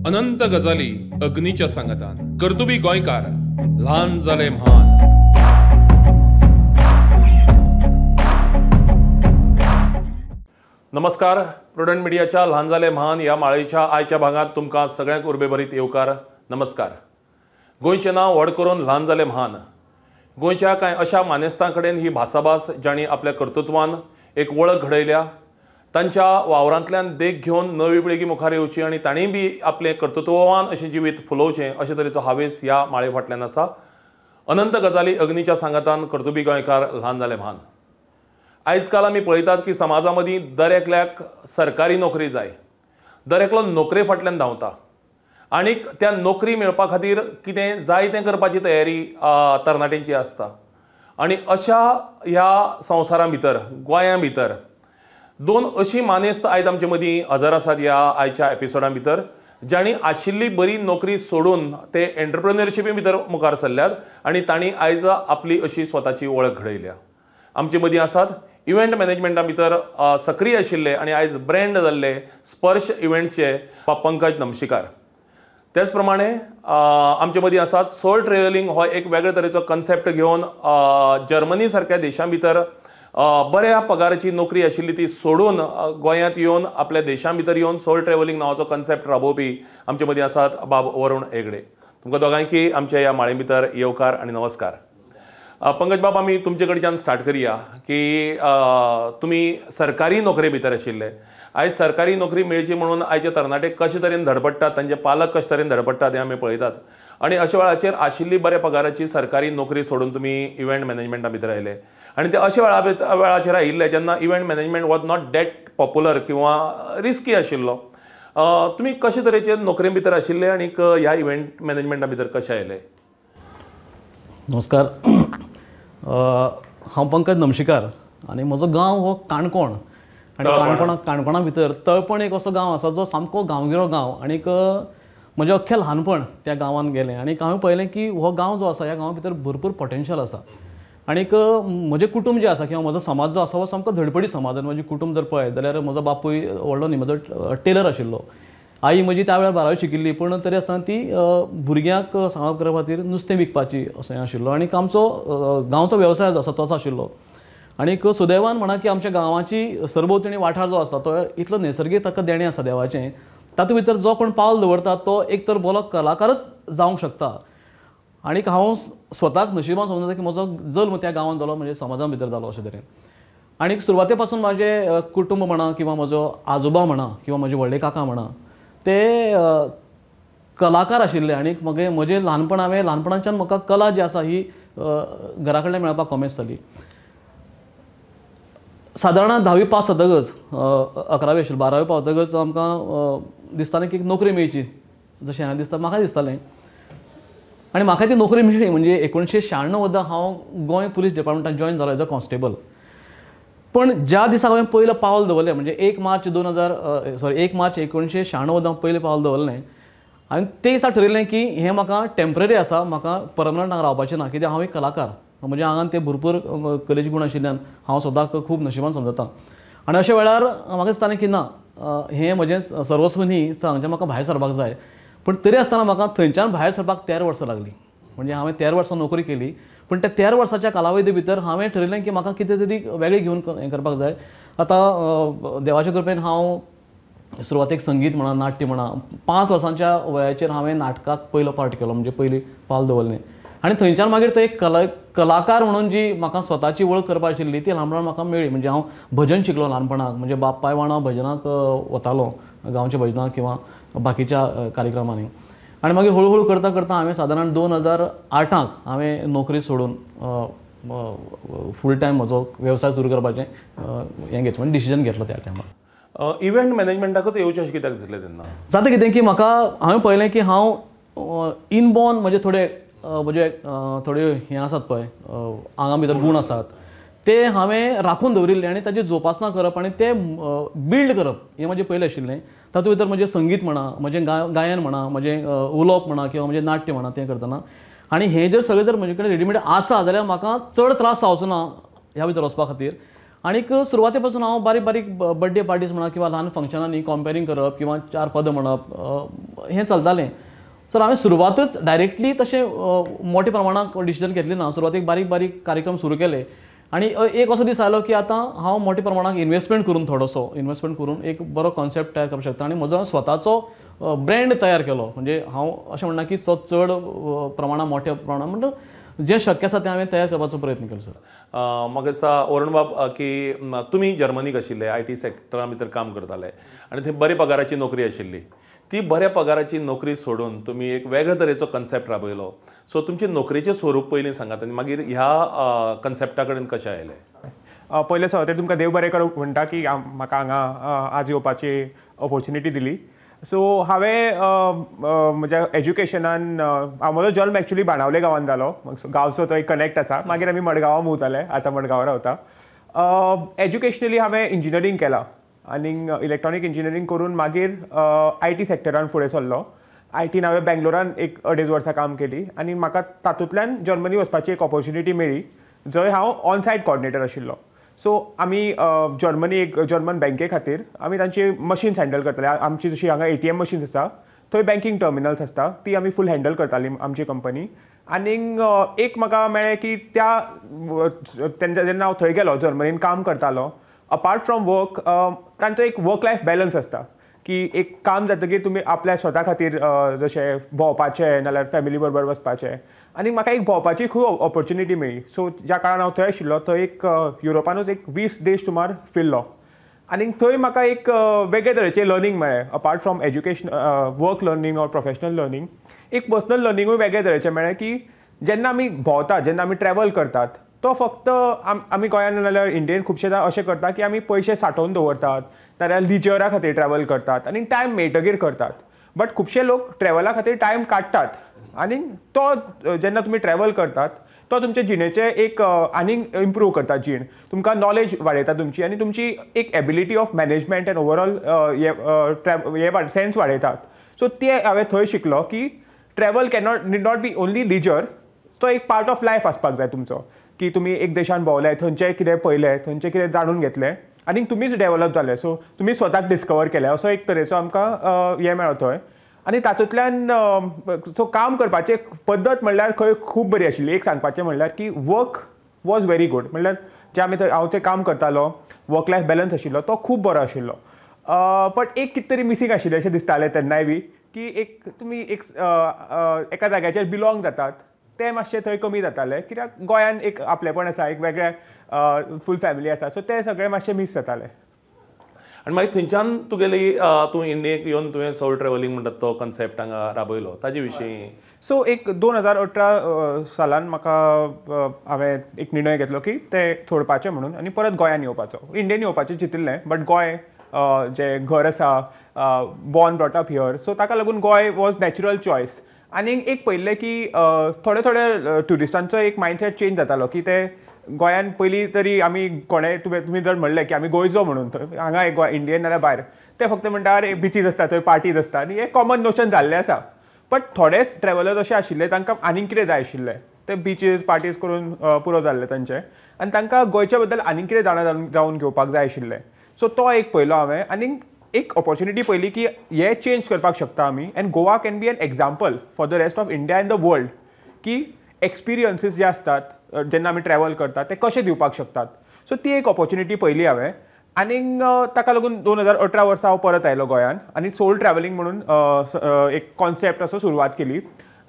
अनंत गजाली अग्नीच्या सांगातान. कर्तुबी गोंयकार, ल्हान जाले म्हान. नमस्कार, प्रुडंट मिडियाच्या ल्हान जाले म्हान ह्या माळेच्या आयच्या भागांत तुमकां सगळ्यांक उर्बेभरीत येवकार. नमस्कार. गोंयचें नांव व्हड करून ल्हान जाले म्हान. गोंयच्या कांय अशा मानेस्तां कडेन ही भासाभास जांणी आपल्या कर्तृत्वान एक वळख घडयल्या, तांच्या वावरांतल्यान देख घेवन नवी पिळगी मुखार येवची आनी तांणी बी आपलें कर्तृत्ववान अशें जिवीत फुलोवचें अशे तरेचो हावेस ह्या माळे फाटल्यान आसा. अनंत गजाली अग्नीच्या सांगातान कर्तुबी गोंयकार, ल्हान जाले म्हान. आयज काल आमी पळयतात की समाजा मदीं दर एकल्याक सरकारी नोकरी जाय, दर एकलो नोकरे फाटल्यान धांवता आनीक त्या नोकरी मेळपा खातीर कितें जाय तें करपाची तयारी तरणाट्यांची आसता. आनी अशा ह्या संवसारा भितर, गोंया भितर दोन अशी मानेस्त आयज आमचे मदीं हजर आसात ह्या आयच्या एपिसोडा भितर, जांणी आशिल्ली बरी नोकरी सोडून ते एंटरप्रेन्योरशिपी भितर मुखार सरल्यात आनी तांणी आयज आपली अशी स्वताची वळख घडयल्या. आमचे मदीं आसात इव्हेंट मॅनेजमेंटा भितर सक्रीय आशिल्ले आनी आयज ब्रँड जाल्ले स्पर्श इव्हेंटचे पंकज नमशीकार. त्याच प्रमाणे आमचे मदीं आसात सोल ट्रॅव्हलिंग हो एक वेगळे तरेचो कन्सेप्ट घेवन जर्मनी सारक्या देशां भितर बऱ्या पगाराची नोकरी आशिल्ली ती सोडून गोंयांत येवन आपल्या देशां भितर येवन सोल ट्रॅव्हलिंग नांवाचो कन्सेप्ट राबोवपी आमचे मदीं आसात बाब वरुण हेगडे. तुमकां दोगांयकी आमच्या ह्या माळे भितर येवकार आनी नमस्कार. पंकज बाब, आमी तुमचे कडच्यान स्टार्ट करया की तुमी सरकारी नोकरे भितर आशिल्ले. आयज सरकारी नोकरी मेळची म्हणून आयचे तरणाटे कशे तरेन धडपडटात, तांचे पालक कशे तरेन धडपडटात हें आमी पळयतात. आनी अशा वेळाचेर आशिल्ली बऱ्या पगाराची सरकारी नोकरी सोडून तुमी इव्हेंट मॅनेजमेंटा भितर आयले आनी ते अशा वेळाचेर आयिल्ले जेन्ना event management was not that popular किंवा रिस्की आशिल्लो. तुमी कशे तरेचे नोकरे भितर आशिल्ले आनी ह्या इव्हेंट मॅनेजमेंटा भितर कशे आयले? नमस्कार, हांव पंकज नमशीकार आनी म्हजो गांव हो काणकोण. आनी काणकोणा भितर तळपण एक असो गांव आसा जो सामको गांवगिरो गांव. आनीक म्हजें अख्खें ल्हानपण त्या गांवांत गेलें आनी हांवें पळयलें की हो गांव जो आसा ह्या गांवा भितर भरपूर पोटेन्शियल आसा. आनीक म्हजें कुटूंब जें आसा किंवा म्हजो समाज जो आसा हो सामको धडपडी समाज. आनी म्हजें कुटूंब जर पळयत जाल्यार म्हजो बापूय व्हडलो न्ही, म्हजो टेलर आशिल्लो. आई म्हजी त्या वेळार बारावी शिकिल्ली, पूण तरी आसतना ती भुरग्यांक सांबाळ करपा खातीर नुस्तें विकपाची असो हें आशिल्लो. आनीक आमचो गांवचो वेवसाय जो आसा तोच आशिल्लो. आनीक सुदैवान म्हणा की आमच्या गांवाची सरभोंवतणी वाठार जो आसा तो इतलो नैसर्गीक ताका देणें आसा देवाचें, तातूंत भितर जो कोण पावल दवरता तो एक तर बरो कलाकारच जावंक शकता. आनीक हांव स्वताक नशिबान समजता की म्हजो जल्म त्या गांवांत जालो, म्हणजे समाजा भितर जालो अशें तरेन. आनीक सुरवाते पासून म्हाजें कुटूंब म्हणा किंवा म्हजो आजोबा म्हणा किंवा म्हजे व्हडले काका म्हणा ते कलाकार आशिल्ले. आनीक मगे म्हजें ल्हानपण हांवें ल्हानपणाच्यान म्हाका कला जी आसा ही घरा कडल्यान मेळपाक कोमेस जाली. सादारण धावी पास जातकच, अकरावी आशिल्ली, बारावी पावतकच आमकां दिसतालें की नोकरी मेळची, जशें हांवें दिसता म्हाका दिसतालें. आनी म्हाका ती नोकरी मेळ्ळी. म्हणजे 1996 वर्सा हांव गोंय पुलीस डिपार्टमेंटान जॉयन जालो एज अ कॉन्स्टेबल. पण ज्या दिसा हांवें पयलें पावल दवरलें, म्हणजे 1 मार्च 1996 वर्सा पयलें पावल दवरलें आनी ते दिसा ठरयलें की हें म्हाका टेम्पररी आसा, म्हाका परमनंट हांगा रावपाचें ना, कित्याक हांव एक कलाकार, म्हज्या आंगान ते भरपूर कलेचे गूण आशिल्ल्यान हांव स्वताक खूब नशिबान समजता. आनी अशा वेळार म्हाका दिसतालें की ना, हें म्हजें सर्वस्व न्ही, हांगच्यान म्हाका भायर सरपाक जाय. पूण तरी आसतना म्हाका थंयच्यान भायर सरपाक 13 वर्सां लागलीं. म्हणजे हांवें 13 वर्सां नोकरी केली, पूण त्या 13 वर्साच्या कालावधी भितर हांवें ठरयलें की म्हाका कितें तरी वेगळें घेवन हें करपाक जाय. आतां देवाच्या कृपेन हांव सुरवातेक संगीत म्हणा, नाट्य म्हणा, 5 वर्सांच्या वयाचेर हांवें नाटकाक पयलो पार्ट केलो, म्हणजे पयली पावल दवरलें. आनी थंयच्यान मागीर तो एक कलाकार म्हणून जी म्हाका स्वताची वळख करपा आशिल्ली ती ल्हानपणान म्हाका मेळ्ळी. म्हणजे हांव भजन शिकलो ल्हानपणाक, म्हणजे बापाय वांगडा भजनाक वतालो, गांवच्या भजनाक किंवा बाकीच्या कार्यक्रमांनी. आनी मागीर हळू हळू करता करता हांवें सादारण 2008 हांवें नोकरी सोडून फूल टायम म्हजो वेवसाय सुरू करपाचें हें घेतलें, म्हणजे डिसिजन घेतलो त्या टायमार. इव्हेंट मॅनेजमेंटाकच येवचें अशें कित्याक दिसलें तेन्ना? जाता कितें की म्हाका हांवें पळयलें की हांव इनबॉर्न म्हजे थोडे म्हजे थोडे हें आसात पळय आंगा भितर गूण आसात ते हांवें राखून दवरिल्ले आनी ताची जोपासना करप आनी ते बिल्ड करप हें म्हजें पयलें आशिल्लें. तातूंत भितर म्हजें संगीत म्हणा, म्हजें गायन म्हणा, म्हजें उलोवप म्हणा किंवा म्हजें नाट्य म्हणा तें करतना. आनी हें जर सगळें जर म्हजे कडेन रेडीमेड आसा जाल्यार म्हाका चड त्रास जावचो ना ह्या भितर वचपा खातीर. आनीक सुरवाते पासून हांव बारीक बारीक बड्डे पार्टीज म्हणा किंवा ल्हान फंक्शनांनी कॉम्पेरींग करप किंवा 4 पदां म्हणप हें चलतालें. सर हांवें सुरवातच डायरेक्टली तशें मोठ्या प्रमाणात डिसिजन घेतलें ना. सुरवातेक बारीक बारीक कार्यक्रम सुरू केले आनी एक असो दीस आयलो की आतां हांव मोठ्या प्रमाणात इन्वेस्टमेंट करून, थोडोसो इन्वेस्टमेंट करून एक बरो कॉन्सेप्ट तयार करपाक शकता आनी म्हजो स्वताचो ब्रँड तयार केलो. म्हणजे हांव अशें म्हणना की तो चड प्रमाणात मोठ्या प्रमाणात, म्हणटा जें शक्य आसा तें हांवें तयार करपाचो प्रयत्न केलो सर. म्हाका दिसता वरुण बाब की तुमी जर्मनीक आशिल्ले, IT सेक्टरा भितर काम करताले आनी थंय बरे पगाराची नोकरी आशिल्ली. ती बऱ्या पगाराची नोकरी सोडून तुमी एक वेगळे तरेचो कन्सेप्ट राबयलो. सो तुमचे नोकरेचें स्वरूप पयलीं सांगात आनी मागीर ह्या कन्सेप्टा कडेन कशें आयले? पयले सुवातेर तुमकां देव बरें करूं म्हणटा की म्हाका हांगा आज येवपाची ऑपोर्चुनिटी दिली. सो हांवें म्हज्या एज्युकेशनान, म्हजो जल्म एक्चुली बाणावले गांवांत जालो, गांवचो तो एक कनेक्ट आसा. मागीर आमी मडगांवां मूव जाले, आतां मडगांवां रावता. एज्युकेशनली हांवें इंजिनियरींग केलां आनी इलेक्ट्रॉनीक इंजिनियरींग करून मागीर IT सेक्टरान फुडें सरलो. आयटीन हांवें बेंगलोरान एक 2.5 वर्सां काम केली आनी म्हाका तातूंतल्यान जर्मनी वचपाची एक ऑपोर्चुनिटी मेळ्ळी, जंय हांव ऑन सायट कॉर्डिनेटर आशिल्लो. सो आमी जर्मनी एक जर्मन बँके खातीर आमी तांची मशीन्स हँडल करताले. आमची जशी हांगा ATM machines आसा थंय बँकींग टर्मिनल्स आसता, ती आमी फूल हँडल करताली आमची कंपनी. आनीक एक म्हाका मेळ्ळें की त्या तेंच्या जेन्ना हांव थंय गेलो जर्मनीन काम करतालो, अपार्ट फ्रॉम वर्क तांचो एक वर्क लायफ बॅलन्स आसता की एक काम जातकीर तुमी आपल्या स्वता खातीर जशें भोंवपाचें नाल्यार फॅमिली बरोबर वचपाचें. आनी म्हाका एक भोंवपाची खूब ऑपोर्चुनिटी मेळ्ळी. सो ज्या काळान हांव थंय आशिल्लो थंय एक युरोपानूच एक 20 देश सुमार फिरलो आनी थंय म्हाका एक वेगळे तरेचें लर्नींग मेळ्ळें. Apart from education work learning or professional learning, एक पर्सनल लर्निंगूय वेगळे तरेचें मेळ्ळें की जेन्ना आमी भोंवतात, जेन्ना आमी ट्रॅवल करतात, तो फक्त आमी गोंयान नाल्यार इंडियेन खुबशे जाण अशें करता की आमी पयशे सांठोवन दवरतात नाल्यार लिजरा खातीर ट्रॅवल करतात आनी टायम मेळटगीर करतात. बट खुबशे लोक ट्रॅवला खातीर टायम काडटात आनी तो जेन्ना तुमी ट्रॅवल करतात तो तुमचे जिणेचें एक आनीक इम्प्रूव करता जीण, तुमकां नॉलेज वाडयता तुमची आनी तुमची एक ability of management and overall हे सेन्स वाडयतात. सो ते हांवें थंय शिकलो की travel cannot need not be only leisure, तो एक पार्ट ऑफ लायफ आसपाक जाय तुमचो, की तुमी एक देशान भोंवले, थंयचें कितें पळयलें, थंयचें कितें जाणून घेतलें आनी तुमीच डेवलप जाले. सो तुमी स्वताक डिस्कवर केलें, असो एक तरेचो आमकां हें मेळ्ळो थंय. आनी तातूंतल्यान सो काम करपाची पद्दत म्हणल्यार खंय खूब बरी आशिल्ली. एक सांगपाचें म्हणल्यार की वर्क वॉज व्हेरी गूड, म्हणल्यार जें आमी थंय हांव थंय काम करतालो, वर्क लायफ बॅलन्स आशिल्लो तो खूब बरो आशिल्लो. बट एक कितें तरी मिसींग आशिल्लें अशें दिसतालें तेन्नाय बी की एक तुमी एक एका जाग्याचेर बिलोंग जातात तें मातशें थंय कमी जातालें, कित्याक गोंयान एक आपलेपण आसा, एक वेगळें फूल फॅमिली आसा, सो तें सगळें मातशें मीस जातालें. आनी मागीर थंयच्यान तुगेली तूं इंडियेक येवन तुवें सोल ट्रॅवलिंग म्हणटात तो कन्सेप्ट हांगा राबयलो, ताजे विशीं? सो एक 2018 सालान म्हाका हांवें एक निर्णय घेतलो की तें सोडपाचें म्हणून आनी परत गोंयान येवपाचो. इंडियेन येवपाचें चितिल्लें, बट गोंय जें घर आसा, born brought up here, so ताका लागून गोंय वॉज नॅचरल चॉयस. आनी एक पळयल्लें की थोडे थोडे ट्युरिस्टांचो एक मायंडसेट चेंज जातालो की ते गोंयान पयलीं तरी आमी कोणें तुमी जर म्हणलें की आमी गोंयचो म्हणून हांगा एक इंडियन नाल्यार भायर, ते फक्त म्हणटा अरे बिचीस आसता थंय पार्टीज आसता आनी हें कॉमन नोशन जाल्लें आसा. बट थोडे ट्रॅवलर्स अशे आशिल्ले तांकां आनीक कितें जाय आशिल्लें, ते बिचीस पार्टीज करून पुरो जाल्ले तांचें आनी तांकां गोंयच्या बद्दल आनीक कितें जाणा जावन घेवपाक जाय आशिल्लें. सो तो एक पळयलो हांवें आनी एक ऑपोर्चुनिटी पळयली की हे चेंज करपाक शकता आमी and Goa can be an example for the rest of India and the world की एक्सपिरियन्सीस जे आसतात जेन्ना आमी ट्रॅवल करतात ते कशे दिवपाक शकतात. सो ती एक ऑपोर्चुनिटी पळयली हांवें आनी ताका लागून 2018 वर्सा हांव परत आयलो गोंयान आनी सोल ट्रॅवलिंग म्हणून एक कॉन्सेप्ट असो सुरवात केली.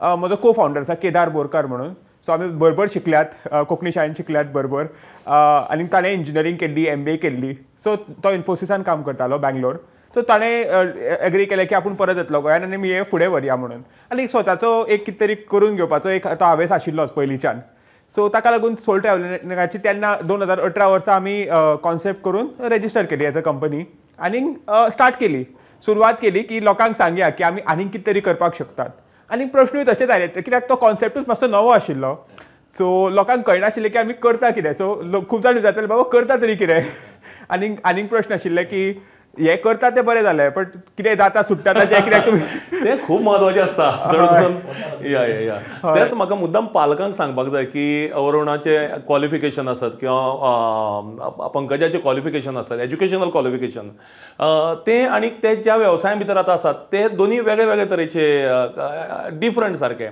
म्हजो को फावंडर आसा केदार बोरकर म्हणून, सो आमी बरोबर शिकल्यात, कोंकणी शाळेन शिकल्यात बरोबर आनी ताणें इंजिनियरींग केल्ली, MBA केल्ली. सो तो इन्फोसिसान काम करतालो बँगलोर. सो ताणें एग्री केलें की आपूण परत येतलो गोंयान आनी मी हें फुडें व्हरया म्हणून, आनी स्वताचो एक कितें तरी करून घेवपाचो एक तो हावेस आशिल्लोच पयलींच्यान. सो ताका लागून सोल ट्रॅवलिंगाची तेन्ना 2018 वर्सा आमी कॉन्सेप्ट करून रेजिस्टर केली एज अ कंपनी आनी स्टार्ट केली, सुरवात केली की लोकांक सांगया की आमी आनीक कितें तरी करपाक शकतात. आनी प्रश्नूय तशेंच आयले कित्याक तो कॉन्सेप्टूच मातसो नवो आशिल्लो, सो लोकांक कळनाशिल्लें की आमी करता कितें. सो लोक खूब जाण विचारताले बाबा करता तरी कितें, आनीक आनीक प्रश्न आशिल्ले की हे करता ते बरें जालें, बट कितें जाता सुट्टा ताचें कित्याक तुमी तें खूब म्हत्वाचें आसता चड करून. या या या तेंच म्हाका मुद्दाम पालकांक सांगपाक जाय की वरुणाचें क्वॉलिफिकेशन आसत किंवा पंकजाचें क्वॉलिफिकेशन आसत, एज्युकेशनल क्वॉलिफिकेशन तें आनी ते ज्या वेवसाया भितर आतां आसात ते दोनी वेगळे वेगळे तरेचे डिफरंट सारके,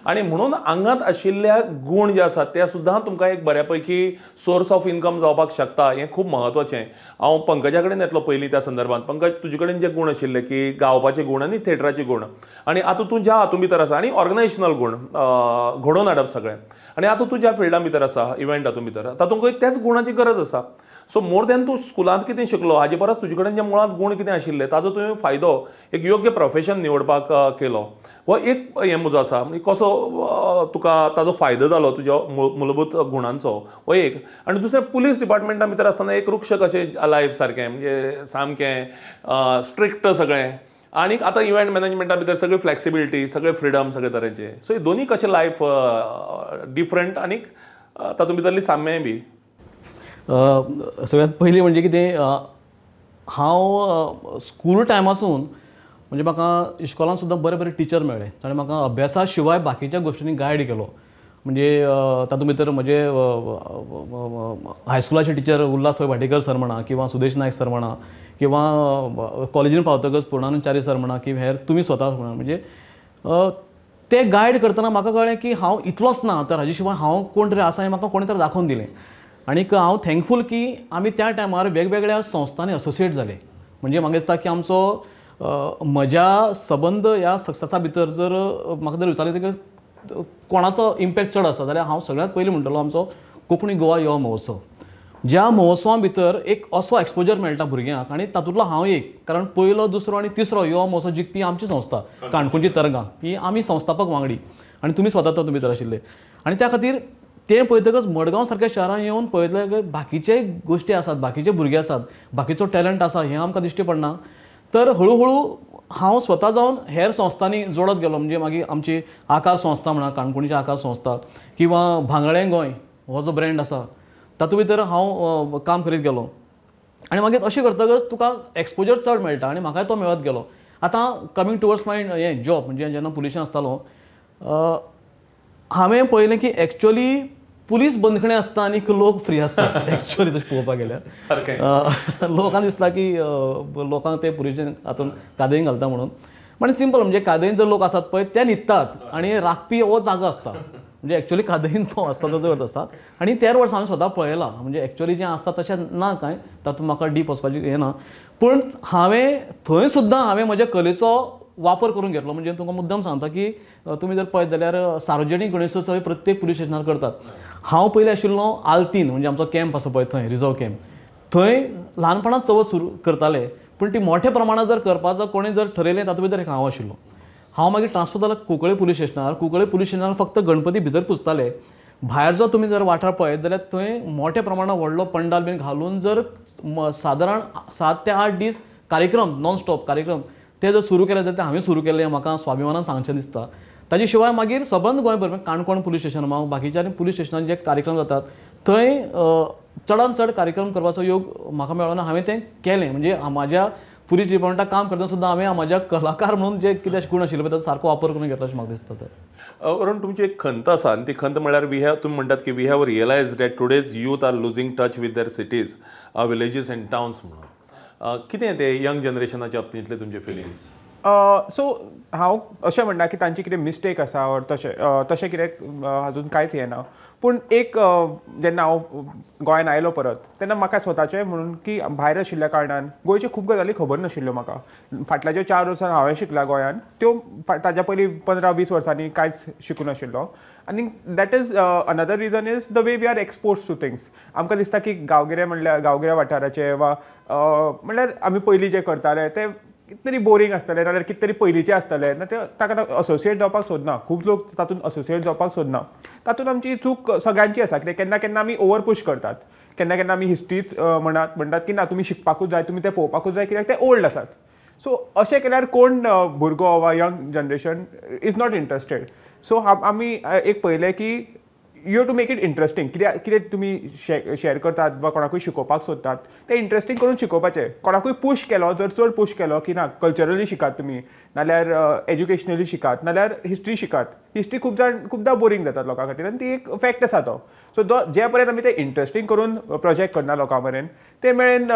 आनी म्हणून आंगांत आशिल्ल्या गूण जे आसात ते सुद्दां तुमकां एक बऱ्या पैकी सोर्स ऑफ इन्कम जावपाक शकता, हें खूब म्हत्वाचें. हांव पंकजा कडेन येतलो पयलीं त्या संदर्भात. पंकज, तुजे कडेन जे गूण आशिल्ले की गावपाचे गूण आनी थेटराचे गूण, आनी आतां तूं ज्या हातूंत भितर आसा आनी ऑर्गनायजेशनल गूण घडोवन हाडप सगळें, आनी आतां तूं ज्या फिल्डा भितर आसा इव्हेंट हातूंत भितर तातूंत तेच गुणाची गरज आसा. सो मोर दॅन तूं स्कुलांत कितें शिकलो हाजे परस तुजे कडेन जे मुळांत गूण कितें आशिल्ले ताजो तुवें फायदो एक योग्य प्रोफेशन निवडपाक केलो, हो एक हें म्हजो आसा. म्हणजे कसो तुका ताजो फायदो जालो तुज्या मुलभूत गुणांचो, हो एक. आनी दुसरें पुलीस डिपार्टमेंटा भितर आसतना एक वृक्ष कशें लायफ सारकें, म्हणजे सामकें स्ट्रिक्ट सगळें, आनी आतां इव्हेंट मॅनेजमेंटा भितर सगळी फ्लॅक्सिबिलिटी, सगळें फ्रिडम सगळे तरेचें. सो हे दोनी कशें लायफ डिफरंट आनी तातूंत भितरली साम्याय बी. सगळ्यांत पयलीं म्हणजे कितें, हांव स्कूल टायमासून म्हणजे म्हाका इश्कोलान सुद्दां बरे बरे टिचर मेळ्ळे, ताणें म्हाका अभ्यासा शिवाय बाकीच्या गोश्टींनी गायड केलो. म्हणजे तातूंत भितर म्हजे हायस्कुलाचे टिचर उल्हास भाटीकर सर म्हणा किंवा सुदेश नायक सर म्हणा किंवा कॉलेजीन पावतकच पूर्णानंद च्यारी सर म्हणा किंवा हेर तुमी स्वता म्हणा, म्हणजे ते गायड करतना म्हाका कळ्ळें की हांव इतलोच ना तर हाजे शिवाय हांव कोण तरी आसा हें म्हाका कोणी तरी दाखोवन दिलें. आनीक हांव थँकफूल की आमी त्या टायमार वेगवेगळ्या संस्थांनी असोसिएट जाले. म्हणजे म्हाका दिसता की आमचो म्हज्या सबंद ह्या सक्सेसा भितर जर म्हाका जर विचारलें की कोणाचो इम्पॅक्ट चड आसा जाल्यार हांव सगळ्यांत पयलीं म्हणटलो आमचो कोंकणी गोवा युवा महोत्सव, ज्या महोत्सवा भितर एक असो एक्सपोजर मेळटा भुरग्यांक आनी तातूंतलो हांव एक, कारण पयलो दुसरो आनी तिसरो युवा महोत्सव जिखपी आमची संस्था काणकोणची तरंगां ही आमी संस्थापक वांगडी आनी तुमी स्वता तातूंत भितर आशिल्ले. आनी त्या खातीर तें पळयतकच मडगांव सारक्या शहरान येवन पळयतले बाकीचे गोश्टी आसात, बाकीचे भुरगे आसात, बाकीचो टॅलंट आसा हें आमकां दिश्टी पडना. तर हळुहळू हांव स्वता जावन हेर संस्थांनी जोडत गेलो. म्हणजे मागीर आमची आकार संस्था म्हणा, काणकोणची आकार संस्था किंवा भांगळे गोंय हो जो ब्रँड आसा तातूंत भितर हांव काम करीत गेलो. आनी मागीर अशें करतकच तुका एक्सपोजर चड मेळटा आनी म्हाकाय तो मेळत गेलो. आतां कमींग टुवर्ड्स my हें जॉब, म्हणजे जेन्ना पुलिशेन आसतालो हांवें पळयलें की एक्चुअली पुलीस बंदखणे आसता आनी लोक फ्री आसता. एक्चुअली तशें पळोवपाक गेल्यार लोकांक दिसता की लोकांक ते पुलिशेन हातून कादयेन घालता म्हणून, पण सिंपल म्हणजे कादयेन जर लोक आसात पळय ते न्हिदतात आनी राखपी हो जागो आसता. म्हणजे एक्चुअली कादयेन तो आसता ताजो अर्थ आसता. आनी तेर वर्सां हांवें स्वता पळयलां, म्हणजे एक्चुअली जें आसता तशें ना कांय, तातूंत म्हाका डीप वचपाची हें ना, पूण हांवें थंय सुद्दां हांवें म्हज्या कलेचो वापर करून घेतलो. म्हणजे तुमकां मुद्दम सांगता की तुमी जर पळयत जाल्यार सार्वजनीक गणेशोत्सव प्रत्येक पुलीस स्टेशनार करतात. हांव पयलीं आशिल्लो आल्तीन, म्हणजे आमचो कॅम्प आसा पळय थंय रिजर्व कॅम्प, थंय ल्हानपणांत चवथ सुरू करताले, पूण ती मोठ्या प्रमाणात जर करपाचो कोणें जर ठरयलें तातूंत भितर एक हांव आशिल्लो. हांव मागीर ट्रान्सफर जालो कुंकळे पुलीस स्टेशनार. कुंकळे पुलीस स्टेशनार फक्त गणपती भितर पुजताले, भायर जर तुमी जर वाठार पळयत जाल्यार थंय मोठ्या प्रमाणात व्हडलो पंडाल बीन घालून जर सादारण 7 ते 8 दीस कार्यक्रम नॉन स्टॉप कार्यक्रम ते जर सुरू केले जाल्यार ते हांवें सुरू केले, म्हाका स्वाभिमानान सांगचें दिसता. ताजे शिवाय मागीर सबंद गोंयभर काणकोण पुलीस स्टेशन बाकीच्या पुलीस स्टेशनान जे कार्यक्रम जातात थंय चडान चड कार्यक्रम करपाचो योग म्हाका मेळ्ळो ना, हांवें तें केलें. म्हणजे म्हाज्या पुलीस डिपार्टमेंटाक काम करतना सुद्दां हांवें म्हाज्या कलाकार म्हणून जे कितें गुण आशिल्ले पळय ताचो सारको वापर करून घेतला अशें म्हाका दिसता. तर वरुण, तुमची एक खंत आसा आनी ती खंत म्हळ्यार we have, तुमी म्हणटात की we have realise that today's youth are losing touch with their cities, villages and towns म्हणून. कितें ते यंग जनरेशनाच्या बाबतींतले तुमचे फिलिंग्स? सो हांव अशें म्हणटा की तांची कितें मिस्टेक आसा ऑर तशें तशें कितें हातूंत कांयच हें ना, पूण एक जेन्ना हांव गोंयान आयलो परत तेन्ना म्हाका स्वताचें म्हणून की भायर आशिल्ल्या कारणान गोंयच्यो खूब गजाली खबर नाशिल्ल्यो म्हाका. फाटल्या ज्यो 4 वर्सां हांवें शिकला गोंयान त्यो ताज्या पयलीं 15-20 वर्सांनी कांयच शिकूं नाशिल्लो. आनी that is another reason is the way we are expose to things. आमकां दिसता की गांवगिरे म्हणल्यार गांवगिऱ्या वाठाराचे वा म्हणल्यार आमी पयलीं जें करताले तें कितें तरी बोरींग आसतलें, नाजाल्यार कितें तरी पयलींचें आसतलें, ना ते ताका असोसिएट जावपाक सोदना. खूब लोक तातूंत असोसिएट जावपाक सोदना. तातूंत आमची चूक सगळ्यांची आसा, कित्याक केन्ना केन्ना आमी ओवर पूश करतात, केन्ना केन्ना आमी हिस्ट्रीच म्हणटात की ना तुमी शिकपाकूच जाय, तुमी तें पळोवपाकूच जाय, कित्याक ते ओल्ड आसात. सो अशें केल्यार कोण भुरगो वा young generation is not interested. So आमी एक पळयलें की you have to make it interesting. कित्याक कितें तुमी शेअर करतात वा कोणाकूय शिकोवपाक सोदतात तें इंट्रस्टींग करून शिकोवपाचें. कोणाकूय पूश केलो, जर चड पूश केलो की ना कल्चरली शिकात तुमी, नाल्यार एज्युकेशनली शिकात, नाल्यार हिस्ट्री शिकात. हिस्ट्री खूब जाण खुबदां बोरींग जातात लोकां खातीर आनी ती एक फॅक्ट आसा तो. सो जे पर्यंत आमी ते इंट्रस्टींग करून प्रोजेक्ट करना लोकां मेरेन ते मेरेन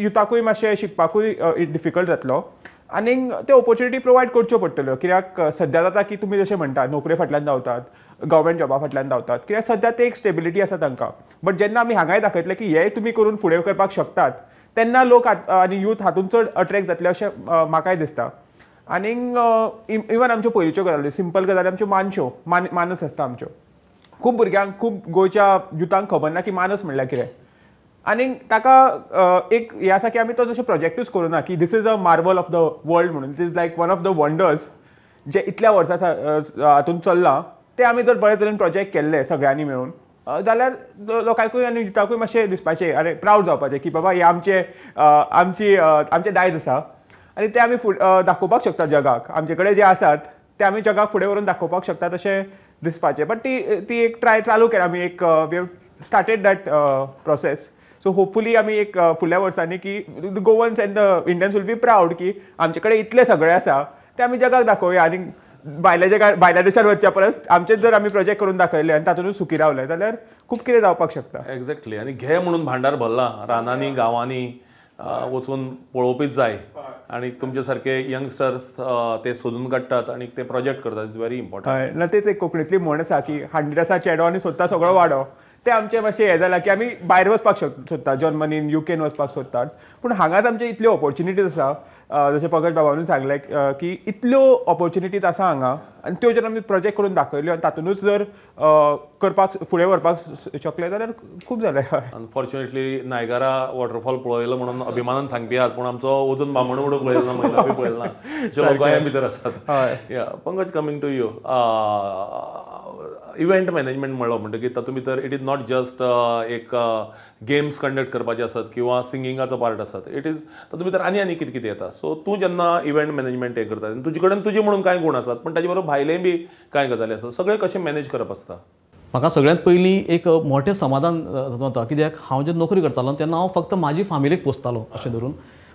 युथाकूय मातशें शिकपाकूय डिफिकल्ट जातलो आनीक ते ऑपोर्चुनिटी प्रोवायड करच्यो पडटल्यो. कित्याक सद्या जाता की तुमी जशें म्हणटा नोकरे फाटल्यान धांवतात, गव्हर्मेंट जॉबा फाटल्यान धांवतात, कित्याक सद्या ते एक स्टेबिलिटी आसा तांकां. बट जेन्ना आमी हांगाय दाखयतले की हे तुमी करून फुडें करपाक शकतात तेन्ना लोक आनी यूथ हातूंत चड अट्रॅक्ट जातले अशें म्हाकाय दिसता. आनीक इवन आमच्यो पयलींच्यो गजाली, सिंपल गजाली, आमच्यो मानश्यो, मानस आसता आमच्यो. खूब भुरग्यांक, खूब गोंयच्या युथांक खबर ना की मानस म्हणल्यार कितें. आनी ताका एक हें आसा की आमी तो जशें प्रोजेक्टूच करूं ना की this is a marvel of the world म्हणून, it is like one of the wonders जे इतल्या वर्सां हातूंत चल्लां तें आमी जर बरे तरेन प्रोजेक्ट केल्ले सगळ्यांनी मेळून जाल्यार लोकांकूय आनी युथाकूय मातशें दिसपाचें, अरे प्रावड जावपाचें की बाबा हें आमचें आमची आमचें दायज आसा आनी तें आमी दाखोवपाक शकता जगाक. आमचे कडेन जे आसात ते आमी जगाक फुडें व्हरून दाखोवपाक शकतात अशें दिसपाचें. बट ती ती एक ट्राय चालू केल्या आमी, एक we have started that process. So hopefully आमी एक फुडल्या वर्सांनी की the Goans and the Indians will be proud की आमचे कडेन इतलें सगळें आसा तें आमी जगाक दाखोवया. आनी भायल्या जगार, भायल्या देशान वचच्या परस आमचेच जर आमी प्रोजेक्ट करून दाखयले आनी तातूंतच सुखी रावले जाल्यार खूब कितें जावपाक शकता. एग्जॅक्टली. आनी घे म्हणून भांडार भरलां रानांनी गांवांनी वचून पळोवपीच जाय आनी तुमचे सारके यंगस्टर्स ते सोदून काडटात आनी ते प्रोजेक्ट करतात. It's very important. हय ना, तेच एक कोंकणींतली म्हण आसा की हांडीर आसा चेडो आनी सोदता सगळो वाडो. ते आमचें मातशें हें जालां की आमी भायर वचपाक सोदतात, जर्मनीन, युकेन वचपाक सोदतात, पूण हांगाच आमचे इतल्यो ऑपोर्चुनिटीज आसा. जशें पंकज बाबानूय सांगलें की इतल्यो ऑपोर्चुनिटीज आसा हांगा आनी त्यो जर आमी प्रोजेक्ट करून दाखयल्यो आनी तातूंतच जर करपाक फुडें व्हरपाक शकले जाल्यार खूब जालें. अनफॉर्च्युनेटली नायगारा वॉटरफॉल पळयलो म्हणून अभिमानान सांगपी आहात, पूण आमचो अजून बामणबुडो पळयलो ना, मैनापी पळयलो ना, जे लोक गोंया भितर आसात. Pankaj, coming to you, event management म्हणलो म्हणटकीर तातूंत भितर it is not just एक गेम्स कंडक्ट करपाचे आसत किंवा सिंगिंगाचो पार्ट आसत, it is तातूंत भितर आनी आनी कितें कितें येता. सो तूं जेन्ना इव्हेंट मॅनेजमेंट हें करता तुजे कडेन तुजे म्हणून कांय गूण आसात, पण ताजे बरोबर भायले बी कांय गजाली आसात, सगळें कशें मॅनेज करप आसता? म्हाका सगळ्यांत पयलीं एक मोठें समाधान जाता कित्याक हांव जेन्ना नोकरी करतालो तेन्ना हांव फक्त म्हाजी फामिलीक पोसतालो अशें धरून,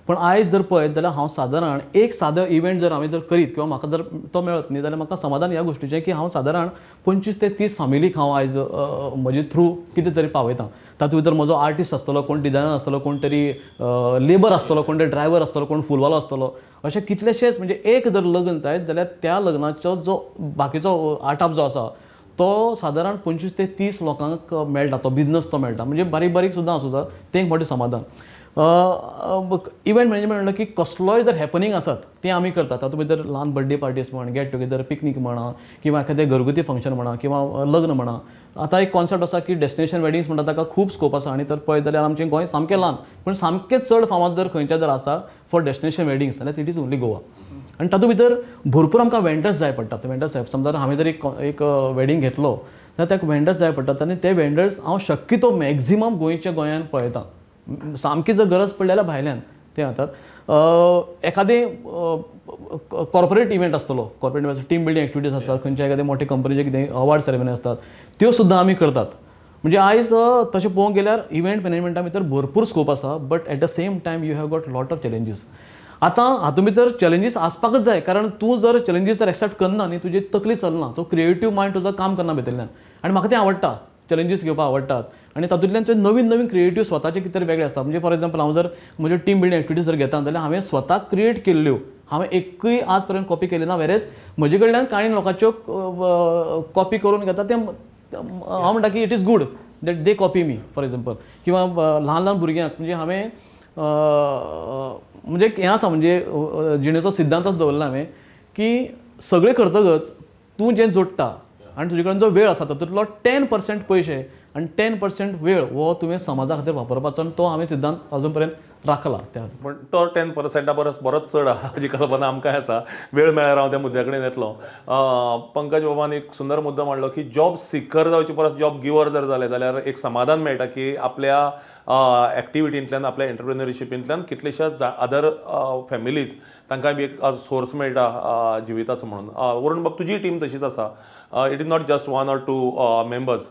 पण आयज जर पळयत जाल्यार हांव सादारण एक सादो इव्हेंट जर हांवें जर करीत किंवा म्हाका जर तो मेळत न्ही जाल्यार म्हाका समाधान ह्या गोश्टीचें की हांव सादारण 25 ते 30 फामिलीक हांव आयज म्हजे थ्रू कितें तरी पावयता. तातूंत भितर म्हजो आर्टिस्ट आसतलो, कोण डिजायनर आसतलो, कोण तरी लेबर आसतलो, कोण तरी ड्रायव्हर आसतलो, कोण फुलवालो आसतलो, अशें कितलेशेच. म्हणजे एक जर लग्न जायत जाल्यार त्या लग्नाचो जो बाकीचो आटाप जो आसा तो सादारण 25 ते 30 लोकांक मेळटा, तो बिजनस तो मेळटा. म्हणजे बारीक बारीक सुद्दां आसूं जाता, तें एक मोठें समाधान. इव्हेंट मॅनेजमेंट म्हणल्यार की कसलोय जर हॅपनिंग आसत तें आमी करतात. तातूंत भितर ल्हान बर्थडे पार्टीज म्हण, गेट टुगेदर, पिकनीक म्हणा, किंवा एखादें घरगुती फंक्शन म्हणा, किंवा लग्न म्हणा. आतां एक कॉन्सेप्ट आसा की डेस्टिनेशन वेडिंग्स म्हणटा ताका खूब स्कोप आसा. आनी तर पळयत जाल्यार आमचें गोंय सामकें ल्हान, पूण सामकें चड फामाद जर खंयचें जर आसा फॉर डेस्टिनेशन वेडिंग्स जाल्यार it is only Goa. आनी तातूंत भितर भरपूर आमकां वेंडर्स जाय पडटात. वेंडर्स जाय, समजा हांवें जर एक वेडींग घेतलो जाल्यार ताका वेंडर्स जाय पडटात आनी ते वेंडर्स हांव शक्यतो मॅक्झिमम गोंयच्या गोंयान पळयतां. सामकी जर गरज पडली जाल्यार भायल्यान ते वतात. एखादें कॉर्पोरेट इव्हेंट आसतलो, corporate event team building activities आसतात, खंयच्या एखादे मोठे कंपनीचे कितें अवॉर्ड सेरेमनी आसतात त्यो सुद्दां आमी करतात. म्हणजे आयज तशें पळोवंक गेल्यार इव्हेंट मॅनेजमेंटा भितर भरपूर स्कोप आसा, but at the same time you have got lot of challenges. आतां हातूंत भितर चॅलेंजीस आसपाकच जाय, कारण तूं जर चॅलेंजीस जर एक्सेप्ट करना न्ही तुजी तकली चलना, तो क्रिएटीव मायंड तुजो काम करना भितरल्यान. आनी म्हाका तें आवडटा, चॅलेंजीस घेवपाक आवडटात आनी तातूंतल्यान ते नवीन नवीन क्रिएटीव स्वताचे कितें तरी वेगळें आसता. म्हणजे फॉर एक्झाम्पल हांव जर म्हज्यो टीम बिल्डींग एक्टिविटीज जर घेता जाल्यार हांवें स्वताक क्रिएट केल्ल्यो, हांवें एकूय आज पर्यंत कॉपी केली ना. वेरेज म्हजे कडल्यान कांय लोकांच्यो कॉपी करून घेता, तें हांव म्हणटा की it is good that they copy me for example. किंवा ल्हान ल्हान भुरग्यांक म्हणजे हांवें म्हणजे हें आसा, म्हणजे जिणेचो सिद्धांतच दवरला हांवें की सगळें करतकच तूं जें जोडटा आनी तुजे कडेन जो वेळ आसा तातूंतलो 10% पयशे आनी 10% वेळ हो तुवें समाजा खातीर वापरपाचो, आनी तो हांवें सिद्धांत अजून पर्यंत राखला त्या. पण तो 10% परस बरोच चड आहा हाजी कल्पना आमकां आसा. वेळ मेळ्ळ्यार हांव त्या मुद्द्या कडेन येतलो. पंकज बाबान एक सुंदर मुद्दो मांडलो की जॉब सिकर जावचे परस जॉब गिवर जर जाले जाल्यार एक समाधान मेळटा की आपल्या एक्टिविटींतल्यान आपल्या एंटरप्रेन्योरशिपींतल्यान कितलेश्याच अदर फॅमिलीज तांकां बी एक सोर्स मेळटा जिविताचो म्हणून. वरुण बाब, तुजी टीम तशीच आसा, it is not just one or two members,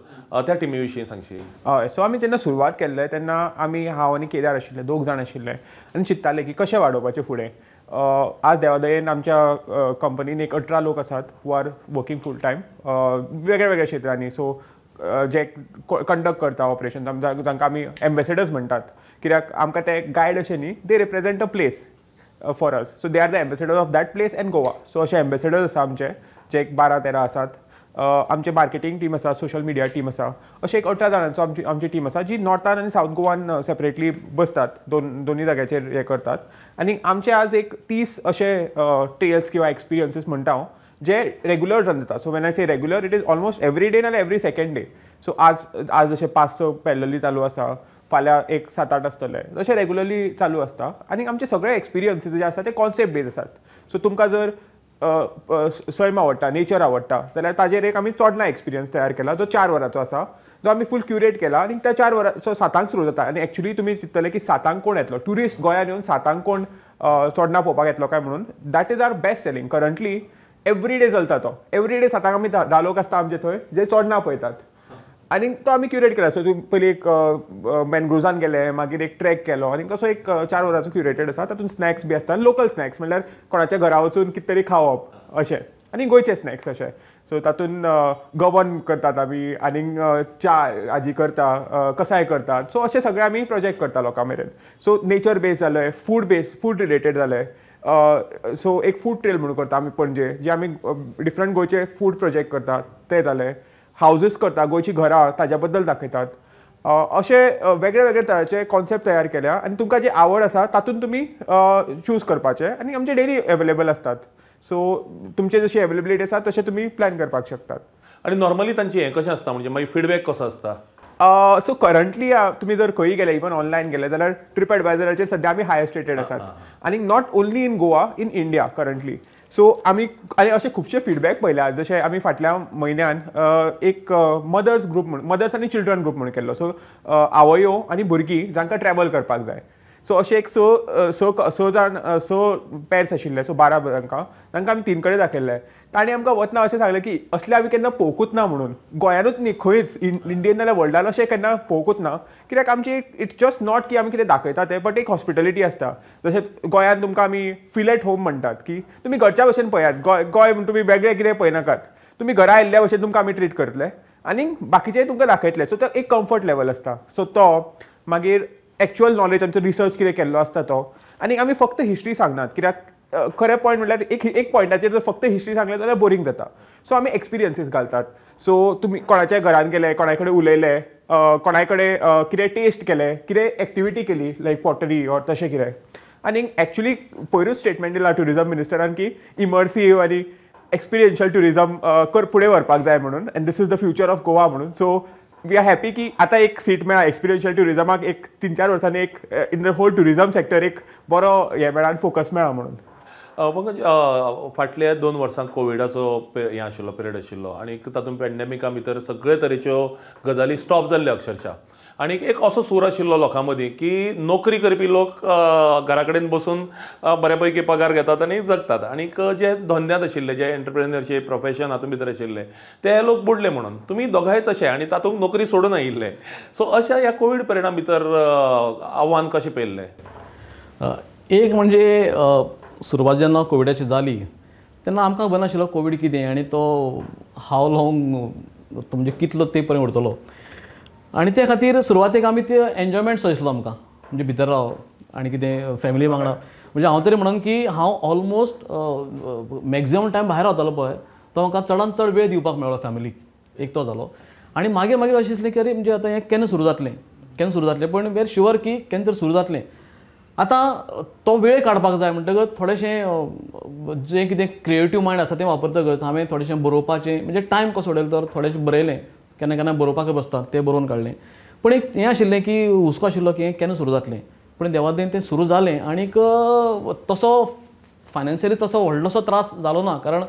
त्या टिमी विशीं सांगशी? हय, सो आमी जेन्ना सुरवात केल्ले तेन्ना आमी हांव आनी केदार आशिल्ले, दोग जाण आशिल्ले आनी चिंत्ताले की कशें वाडोवपाचें फुडें. आज देवादयेन आमच्या कंपनीन एक 18 लोक आसात who are working full time वेगळ्या वेगळ्या क्षेत्रांनी. सो जे कंडक्ट करता ऑपरेशन, तांकां आमी एम्बेसेडर्स म्हणटात, कित्याक आमकां ते गायड अशें न्ही, they represent a place for us. So they are the ambassadors of that place and Goa. So अशे एम्बेसेडर्स आसा आमचे जे एक 12-13 आसात. आमचे मार्केटींग टीम आसा, सोशल मिडिया टीम आसा, अशें एक 18 जाणांचो आमची टीम आसा जी नॉर्थान आनी सावथ गोवान सेपरेटली बसतात, दोनूय जाग्याचेर हें करतात. आनी आमचे आज एक 30 अशे ट्रेल्स किंवा एक्सपिरियन्सीस म्हणटा हांव जे रेगुलर रन जाता. So when I say regular, it is almost every day नाल्यार एवरी सेकेंड डे. सो आज जशे 5-6 पॅरलली चालू आसा, फाल्यां एक 7-8 आसतले, तशें रेगुलरली चालू आसता. आनी आमचे सगळे एक्सपिरियन्सीस जे आसा ते कॉन्सेप्ट बेज आसात. सो तुमकां जर सैम आवडटा, नेचर आवडटा, जाल्यार ताजेर एक आमी चोडणा एक्सपिरियन्स तयार केला जो 4 वरांचो आसा, जो आमी फूल क्युरेट केला. आनी त्या 4 वरां सो 7 सुरू जाता. आनी एक्चुली तुमी चिंततले की 7 कोण येतलो, ट्युरिस्ट गोंयान येवन 7 कोण चोडणा पळोवपाक येतलो काय म्हणून. That is our best selling currently, every day चलता तो. एवरी डे 7 आमी 10 लोक आसता आमचे थंय जे चोडणा पळयतात. आनी तो आमी क्युरेट केला. सो तूं पयलीं एक मॅनग्रोव्सान गेले, मागीर एक ट्रॅक केलो आनी तसो एक 4 वरांचो क्युरेटेड आसा. तातूंत स्नॅक्स बी आसता, लोकल स्नॅक्स म्हणल्यार कोणाच्या घरा वचून कितें तरी खावप अशें, आनी गोंयचे स्नॅक्स अशें. सो तातूंत गवन करतात आमी, आनी च्या आजी करता, कसाय करतात. सो अशें सगळें आमी प्रोजेक्ट करता लोकां मेरेन. सो नेचर बेज जालें, फूड रिलेटेड जालें. सो एक फूड ट्रेल म्हणून करता आमी पणजे, जे आमी डिफरंट गोंयचे फूड प्रोजेक्ट करतात ते जाले. हावजीस करता, गोंयची घरां ताज्या बद्दल दाखयतात. अशे वेगळे वेगळे तरांचे कॉन्सेप्ट तयार केल्या आनी तुमकां जी आवड आसा तातूंत तुमी चूज करपाचें. आनी आमचे डेली एवेलेबल आसतात, सो तुमचे जशी एवेलेबिलिटी आसा तशें तुमी प्लॅन करपाक शकतात. आनी नॉर्मली तांची हें कशें आसता, म्हणजे मागीर फिडबॅक कसो आसता? सो करंटली तुमी जर खंय गेले, इवन ऑनलायन गेले जाल्यार ट्रीप एडवायजराचेर सद्या आमी हायस्ट रेटेड आसात. आनी not only in Goa, in India currently. So आमी आनी अशे खुबशे फिडबॅक पळयल्या, जशे आमी फाटल्या म्हयन्यान एक मदर्स ग्रूप म्हणून, मदर्स आनी चिल्ड्रन ग्रूप म्हणून केल्लो. सो आवयो आनी भुरगीं जांकां ट्रॅवल करपाक जाय. सो अशे एक स जाण 6 पेर्स आशिल्ले, सो 12 तांकां तांकां आमी 3 कडेन दाखयल्ले. तांणी आमकां वतना अशें सांगलें की असलें आमी केन्ना पळोवंकूच ना म्हणून, गोंयानूच न्ही खंयच इंडियन नाल्यार वर्ल्डान अशें केन्ना पळोवंकूच ना. कित्याक आमची it's just not की आमी कितें दाखयता तें, बट एक हॉस्पिटलिटी आसता. जशें गोंयांत तुमकां आमी फील एट होम म्हणटात की तुमी घरच्या भशेन पळयात, गोंय म्हण तुमी वेगळें कितें पळयनाकात, तुमी घरा आयिल्ल्या भशेन तुमकां आमी ट्रीट करतले आनी बाकीचें तुमकां दाखयतले. सो तो एक कम्फर्ट लेवल आसता. सो तो मागीर एक्चुअल नॉलेज आमचो रिसर्च कितें केल्लो आसता तो. आनी आमी फक्त हिस्ट्री सांगनात, कित्याक खरें पॉयंट म्हणल्यार एक पॉयंटाचेर जर फक्त हिस्ट्री सांगलें जाल्यार बोरींग जाता. सो आमी एक्सपिरियन्सीस घालतात. सो तुमी कोणाच्या घरान गेले, कोणाय कडेन उलयले, कोणाय कडेन कितें टेस्ट केलें, कितें एक्टिविटी केली लायक पॉटरी ऑर तशें कितें. आनी एक्चुली पयरूच स्टेटमेंट दिला ट्युरिजम मिनिस्टरान की इमर्सीव आनी एक्सपिरियन्शियल ट्युरिजम फुडें व्हरपाक जाय म्हणून, and this is the future of Goa म्हणून. सो we are happy की आतां एक सीट मेळ्ळा एक्सपिरियन्शियल ट्युरिजमाक, एक 3-4 वर्सांनी एक in the whole tourism sector एक बरो हें मेळ्ळा आनी फोकस मेळ्ळा म्हणून. पंकज, फाटल्या 2 वर्सां कोविडाचो हें आशिल्लो, पिरियड आशिल्लो आनी तातूंत पॅन्डेमिका भितर सगळे तरेच्यो गजाली स्टॉप जाल्ल्यो अक्षरशा. आनी एक असो सूर आशिल्लो लोकां मदीं की नोकरी करपी लोक घरा कडेन बसून बऱ्या पैकी पगार घेतात आनी जगतात, आनी जे धंद्यांत आशिल्ले, जे एंटरप्रेन्योरशीप प्रोफेशन हातूंत भितर आशिल्ले ते लोक बुडले म्हणून. तुमी दोगांय तशे आनी तातूंत नोकरी सोडून आयिल्ले. सो अशा ह्या कोवीड परिणाम भितर आव्हान कशें पेललें? एक म्हणजे सुरवात जेन्ना कोविडाची जाली तेन्ना आमकां खबर नाशिल्लो कोवीड कितें आनी तो हाव लॉंग म्हणजे कितलो ते पर्यंत उरतलो. आनी त्या खातीर सुरवातेक आमी ते एन्जॉयमेंट आशिल्लो आमकां, म्हणजे भितर राव आनी कितें फॅमिली वांगडा. म्हणजे हांव तरी म्हणून की हांव ऑलमोस्ट मॅक्झिमम टायम भायर रावतालो पळय, तो म्हाका चडान चड वेळ दिवपाक मेळ्ळो फॅमिलीक, एक तो जालो. आनी मागीर मागीर अशें दिसलें की अरे म्हणजे आतां हें केन्ना सुरू जातलें, केन्ना सुरू जातलें, पण we are sure की केन्ना तरी सुरू जातलें. आतां तो वेळ काडपाक जाय म्हणटकच थोडेशें जें कितें क्रिएटीव मायंड आसा तें वापरतकच हांवें थोडेशें बरोवपाचें, म्हणजे टायम कसो उडयलो तर थोडेशें बरयलें, केन्ना केन्ना बरोवपाक बसता तें बरोवन काडलें. पूण एक हें आशिल्लें की हुस्को आशिल्लो की हें केन्ना सुरू जातलें, पूण देवादेन तें सुरू जालें आनीक तसो फायनान्शियली तसो व्हडलोसो त्रास जालो ना, कारण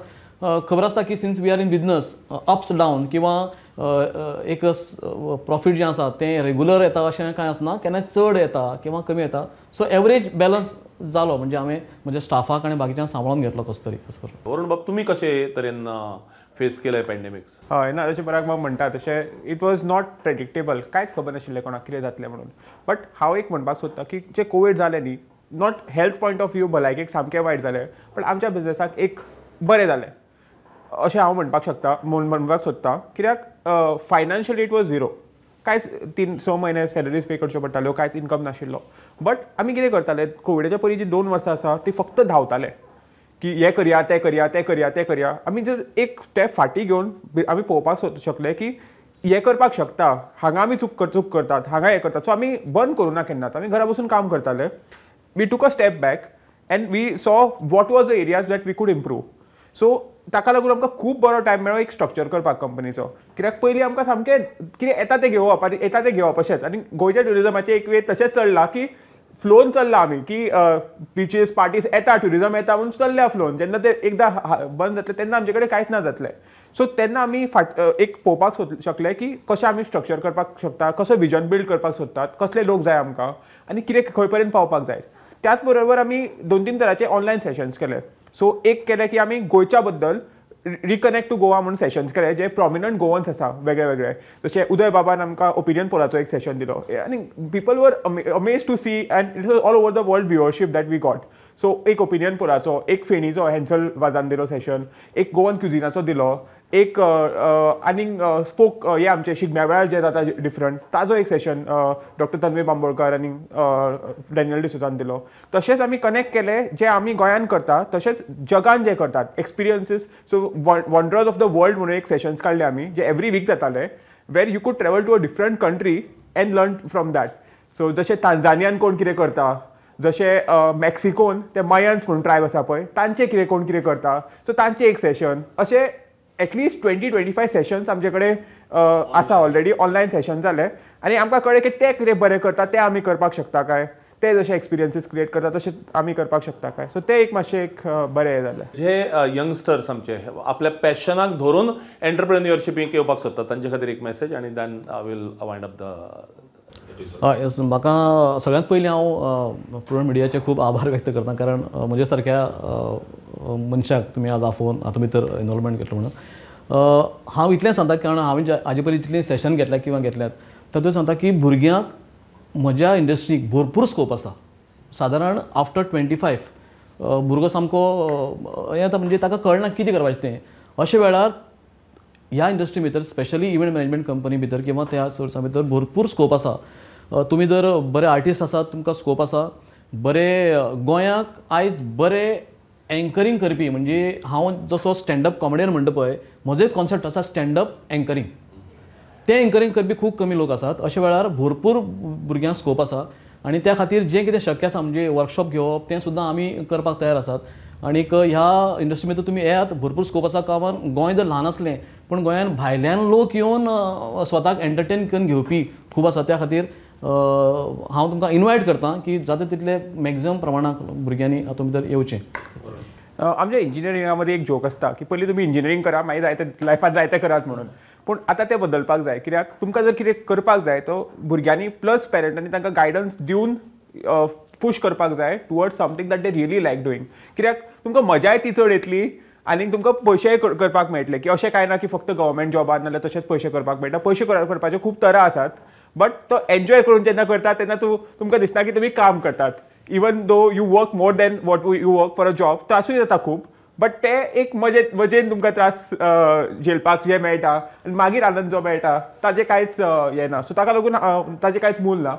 खबर आसता की since we are in business ups down किंवा एक प्रॉफीट जें आसा तें रेगुलर येता अशें कांय आसना, केन्ना चड येता किंवा कमी येता. सो एवरेज बॅलन्स जालो म्हणजे हांवें म्हज्या स्टाफाक आनी बाकीच्यांक सांबाळून घेतलो कसो तरी. कसो वरुण बाब, तुमी कशे तरेन फेस केलें पॅन्डेमिक्स? हय ना, जशें पराग बाब म्हणटा तशें it was not predictable, कांयच खबर नाशिल्लें कोणाक कितें जातलें म्हणून. बट हांव एक म्हणपाक सोदतां की जें कोवीड जालें न्ही, not health point of view भलायकेक सामकें वायट जालें, पण आमच्या बिजनसाक एक बरें जालें अशें हांव म्हणपाक शकता, म्हणपाक सोदतां. कित्याक फायनान्शियली it was zero, कांयच 3-6 म्हयने सॅलरीज पे करच्यो पडटाल्यो, कांयच इन्कम नाशिल्लो. बट आमी कितें करताले, कोविडाच्या पयलीं जी 2 वर्सां आसा ती फक्त धांवताले की हें करया, तें करया, तें करया, तें करया. आमी जर एक स्टेप फाटीं घेवन आमी पळोवपाक शकले की हें करपाक शकता, हांगा आमी चूक करतात, हांगा हें करतात. सो आमी बंद करूं ना केन्नाच, आमी घरा बसून काम करताले. We took a step back and we saw what was the areas that we could improve. So ताका लागून आमकां खूब बरो टायम मेळ्ळो एक स्ट्रक्चर करपाक कंपनीचो. कित्याक पयलीं आमकां सामकें कितें येता तें घेवप आनी येता तें घेवप अशेंच. आनी गोंयच्या ट्युरिजमाचें एक वेळ तशेंच चल्लां की फ्लोन चल्ला आमी की बिचीस पार्टीज येता, ट्युरिजम येता म्हणून चल्ल्या फ्लोन. जेन्ना ते एकदां बंद जातलें तेन्ना आमचे कडेन कांयच ना जातलें. सो तेन्ना आमी फाट एक पळोवपाक शकले की कशें आमी स्ट्रक्चर करपाक शकता, कसो विजन बिल्ड करपाक सोदतात, कसले लोक जाय आमकां आनी कितें खंय पर्यंत पावपाक जाय. त्याच बरोबर आमी 2-3 तरांचे ऑनलायन सेशन्स केले. सो एक केलें की आमी गोंयच्या बद्दल रिकनेक्ट टू गोवा म्हणून सेशन्स केले, जे प्रोमिनंट गोवन्स आसा वेगळे वेगळे, जशे उदय बाबान आमकां ओपिनियन पोलाचो एक सेशन दिलो आनी people were amazed to see and it was all over the world viewership that we got. So एक ओपिनियन पोलाचो, एक फेणीचो हॅन्सल वाजान दिलो सेशन, एक गोवन क्युजिनाचो दिलो, एक आनीक फोक हे आमचे शिगम्या वेळार जे जाता डिफरंट ताजो एक सेशन डॉक्टर तन्वी बांबोळकर आनी डॅनियल डिसोजान दिलो. तशेंच आमी कनेक्ट केले जे आमी गोंयान करता तशेंच जगान जे करतात experiences. So wonders of the world म्हणून एक सेशन्स काडले आमी जे एवरी वीक जाताले, where you could travel to a different country and learn from that. So जशें तांजानियान कोण कितें करता, जशें मॅक्सिकोन ते मयन्स म्हणून ट्रायब आसा पळय तांचे कितें कोण कितें करता, सो तांचें एक सेशन. अशें एटलिस्ट 20-25 सेशन्स आमचे कडेन आसा ऑलरेडी ऑनलायन सेशन जाले आनी आमकां कळ्ळें की ते कितें बरें करता तें आमी करपाक शकता काय, ते जशे एक्सपिरियन्सीस क्रिएट करता तशें आमी करपाक शकता काय. सो ते एक मातशें एक बरें जालें. जे यंगस्टर्स आमचे आपल्या पॅशनाक धरून एंटरप्रेन्युअरशिपीक येवपाक सोदतात तांचे खातीर एक मॅसेज आनी then I will wind up the. हय, म्हाका सगळ्यांत पयलीं हांव प्रुडंट मिडियाचे खूब आभार व्यक्त करता, कारण म्हज्या सारक्या मनशाक तुमी आज आफोवन हातूंत भितर इनवॉल्वमेंट घेतलो म्हणून. हांव इतलें सांगता कारण हांवें हाजे पयलीं जितलीं सेशन घेतल्या किंवा घेतल्यात तातूंत सांगता की भुरग्यांक म्हज्या इंडस्ट्रीक भरपूर स्कोप आसा. सादारण आफ्टर 25 भुरगो सामको हें जाता, म्हणजे ताका कळना कितें करपाचें तें. अशे वेळार ह्या इंडस्ट्री भितर स्पेशली इव्हेंट मॅनेजमेंट कंपनी भितर किंवा त्या सोर्सा भितर भरपूर स्कोप आसा. तुमी जर बरे आर्टिस्ट आसात तुमकां स्कोप आसा. बरे गोंयाक आयज बरे एंकरींग करपी, म्हणजे हांव जसो स्टँडअप कॉमेडियन म्हणटा पळय, म्हजो एक कॉन्सेप्ट आसा स्टँडअप एंकरींग, तें एंकरींग करपी खूब कमी लोक आसात. अशा वेळार भरपूर भुरग्यांक स्कोप आसा आनी त्या खातीर जें कितें शक्य आसा म्हणजे वर्कशॉप घेवप तें सुद्दां आमी करपाक तयार आसात. आनीक ह्या इंडस्ट्री भितर तुमी येयात, भरपूर स्कोप आसा. कारण गोंय जर ल्हान आसलें पूण गोंयान भायल्यान लोक येवन स्वताक एंटरटेन करून घेवपी खूब आसा. त्या खातीर हांव तुमकां इनवायट करता की जाता तितले मॅक्झिमम प्रमाणांत भुरग्यांनी हातूंत भितर येवचें. आमच्या इंजिनियरिंगा मदीं एक जोक आसता की पयलीं तुमी इंजिनियरींग करा मागीर जायते लायफान जायते करात म्हणून, पूण आतां तें बदलपाक जाय. कित्याक तुमकां जर कितें करपाक जाय तो भुरग्यांनी प्लस पेरंटांनी तांकां गायडन्स दिवन पुश करपाक जाय towards something that they really like doing. कित्याक तुमकां मजाय ती चड येतली आनी तुमकां पयशेय करपाक मेळटले. की अशें कांय ना की फक्त गव्हर्मेंट जॉबान नाल्यार तशेंच पयशे करपाक मेळटा, पयशे करपाच्यो खूब तरा आसात, बट तो एन्जॉय करून जेन्ना करता तेन्ना तुमकां दिसता की तुमी काम करतात. Even though you work more than what you work for a job, त्रासूय जाता खूब, बट ते एक मजेन तुमकां त्रास झेलपाक जे मेळटा आनी मागीर आनंद जो मेळटा ताजें कांयच हें ना. सो ताका लागून ताजें कांयच मूल ना.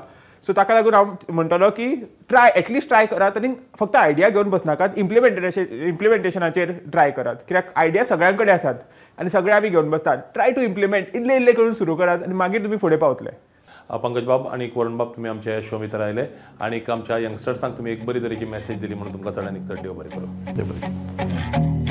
सो ताका लागून हांव म्हणटलो की ट्राय एटलिस्ट ट्राय करात आनी फक्त आयडिया घेवन बसनाकात, इम्प्लिमेंटेशनाचेर ट्राय करात. कित्याक आयडिया सगळ्यां कडेन आसात आनी सगळे आमी घेवन बसतात. ट्राय टू इम्प्लिमेंट, इल्ले इल्ले करून सुरू करात आनी मागीर तुमी फुडें पावतले. पंकज बाब आनी वरुण बाब, तुमी आमच्या शो भितर आयले आनी आमच्या यंगस्टर्सांक तुमी एक बरी तरेची मॅसेज दिली म्हणून तुमकां चड आनी चड देव बरें करूं. देव बरें.